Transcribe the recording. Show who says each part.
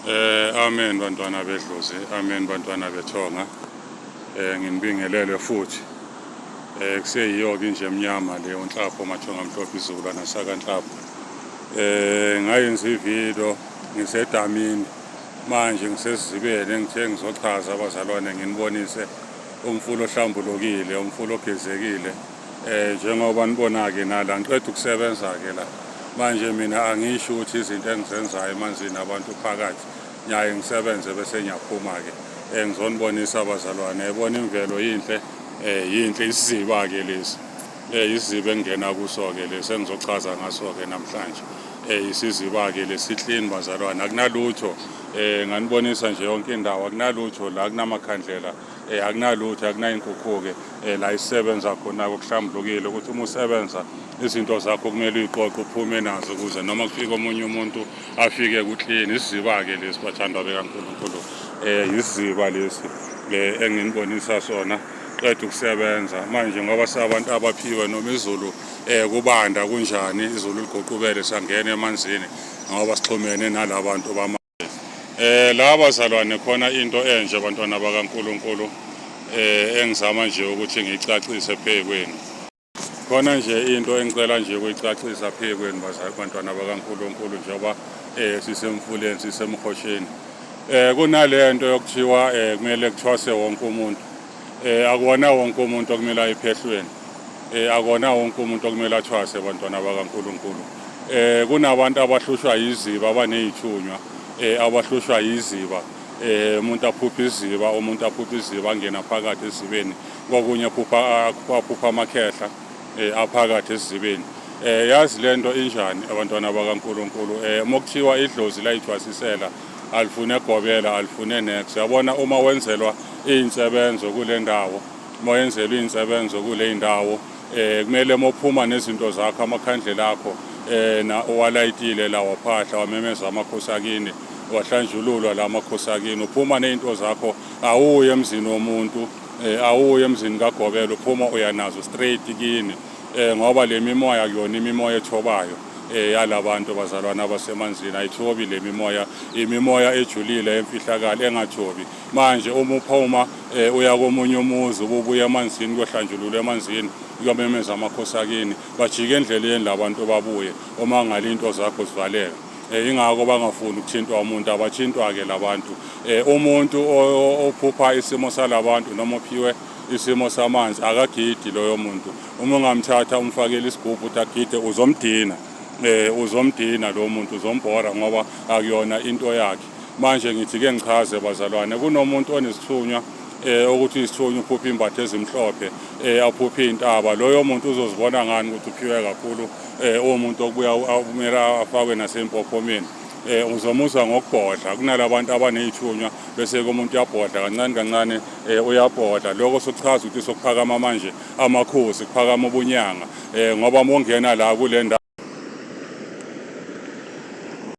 Speaker 1: Amen bantwana bedlozi, amen bantwana bethonga. Nginibingelele futhi. Kuseyiyo-ke inje emnyama le uNhlapho Mathonga Mhlophe isizukulwana sakaNhlapho. Ngayenza ividiyo ngisedamini manje ngisesizibeni engithe ngizochaza abazalwane nginibonise umfula ohlambulukile, umfula ogezekile. Njengoba nibona-ke nala ngiqeda ukusebenza-ke la manje mina angisho ukuthi izinto engizenzayo emanzini abantu phakathi ngiyaye ngisebenze bese ngiyaphuma-ke ngizonibonisa abazalwane ebona imvelo yinhle yinhle isiziba-ke lesi isiziba engingena kuso-ke lesi engizochaza ngaso-ke namhlanje isiziba-ke lesi clean bazalwane akunalutho nganibonisa nje yonke indawo akunalutho la kunamakhandlela Akunalutho akunayinkukhu-ke la isebenza khona kuhlambulukile ukuthi uma usebenza izinto zakho kumele uyiqoqe uphume nazo ukuze noma kufika omunye umuntu afike kuclean. Isiziba-ke lesi bathandwa bekaNkulunkulu, isiziba lesi enginibonisa sona qeda ukusebenza manje ngoba sabantu abaphiwe noma izulu kubanda kunjani izulu liguqubele sangena emanzini ngoba sixhumene nalabantu bama la bazalwane khona into enje bantwana bakaNkulunkulu engizama nje ukuthi ngiyicacise phezu kwenu. Khona nje into engicela nje ukuyicacisa phezu kwenu bantwana bakaNkulunkulu njengoba sisemfuleni sisemhosheni. Kunalento yokuthiwa kumele kuthwase wonke umuntu. Akuwona wonke umuntu okumele aye ephehlweni. Akuwona wonke umuntu okumele athwase bantwana bakaNkulunkulu. Kunabantu abahlushwa yiziba abanezithunywa abahlushwa yiziba. Umuntu aphupha iziba, umuntu aphupha iziba angena phakathi esizibeni. Kokunye aphupha aphupha amakhehla aphakathi esizibeni. Yazi lento injani abantwana bakaNkulunkulu mokuthiwa idlozi layithwasisela alifune gobela alifune nex yabona uma wenzelwa iy'nsebenzo kule ndawo uma wenzelwa iy'nsebenzo kule ndawo kumele mophuma nezinto zakho amakhandlela akho na owalayitile la waphahla wamemeza amakhosi akini wahlanjululwa la makhosi akini uphuma nezinto zakho awuye emzini womuntu awuye emzini kagobela uphuma uyanazo straight kini ngoba le mimoya kuyona imimoya ethobayo yalabantu bazalwana abasemanzini ayithobi le mimoya imimoya ejulile emfihlakalo engathobi manje uma uphuma uya komunye umuzi ububuya emanzini kuyohlanjululwa emanzini kuyomemeza amakhosi akini bajike endleleni labantu babuye uma ngale into zakho zivaleka ingakho bangafuni ukuthintwa umuntu abathintwa-ke labantu umuntu ophupha isimo salabantu noma uphiwe isimo samanzi akagidi loyo muntu uma ungamthatha umfakele isigubhu uthi agide uzomdina uzomdina lo muntu uzombhora ngoba akuyona into yakhe manje ngithi ke ngichaze bazalwane kunomuntu onesithunywa ukuthi isithunywa uphupha imbatho ezimhlophe aphuphe intaba loyo muntu uzozibona ngani ukuthi uphiwe kakhulu umuntu okubuya kumele afakwe nasempophomeni uzomuzwa ngokubhodla kunalabantu abanezithunywa bese umuntu uyabhodla kancane kancane uyabhodla lokho sokuchaza ukuthi sokuphakama manje amakhosi kuphakama ubunyanga ngoba mongena la kule ndawo.